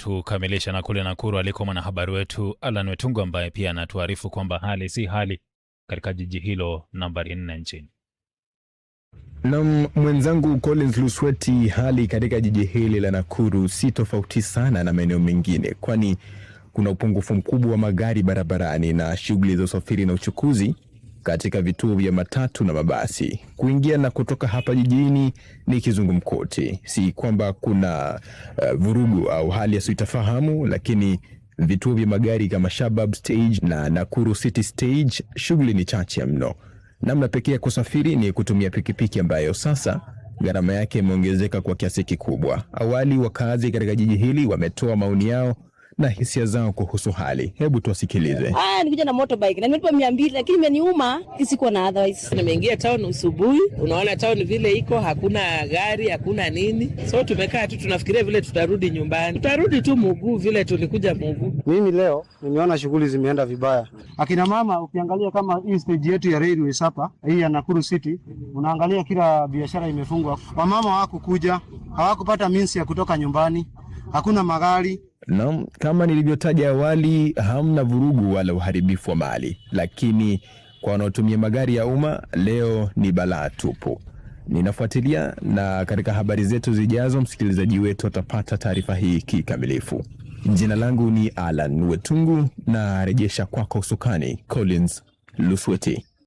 Tukamilisha na kule Nakuru aliko mwanahabari wetu Alan Wetungu, ambaye pia anatuarifu kwamba hali si hali katika jiji hilo nambari 4 nchini. Na mwenzangu Collins Lusweti, hali katika jiji hili la Nakuru si tofauti sana na maeneo mengine, kwani kuna upungufu mkubwa wa magari barabarani na shughuli za usafiri na uchukuzi katika vituo vya matatu na mabasi. Kuingia na kutoka hapa jijini ni kizungumkuti. Si kwamba kuna vurugu au hali ya sitofahamu, lakini vituo vya magari kama Shabab Stage na Nakuru City Stage shughuli ni chache mno. Namna pekee ya kusafiri ni kutumia pikipiki ambayo sasa gharama yake imeongezeka kwa kiasi kikubwa. Awali wakazi katika jiji hili wametoa maoni yao na hisia zao kuhusu hali. Hebu tuwasikilize. Nikuja na motorbike na nimelipa 200, lakini imeniuma, sikuwa na otherwise. Nimeingia town asubuhi, unaona town vile iko, hakuna gari, hakuna nini. So tumekaa tu tunafikiria vile tutarudi nyumbani. Tutarudi tu mguu vile tulikuja mguu. Mimi leo nimeona shughuli zimeenda vibaya. Akina mama, ukiangalia kama hii stage yetu ya railways hapa, hii ya Nakuru City, unaangalia kila biashara imefungwa. Wamama hawakukuja, hawakupata means ya kutoka nyumbani. Hakuna magari. Naam, kama nilivyotaja awali, hamna vurugu wala uharibifu wa mali, lakini kwa wanaotumia magari ya umma leo ni balaa tupu. Ninafuatilia na katika habari zetu zijazo, msikilizaji wetu atapata taarifa hii kikamilifu. Jina langu ni Alan Wetungu na rejesha kwako usukani Collins Lusweti.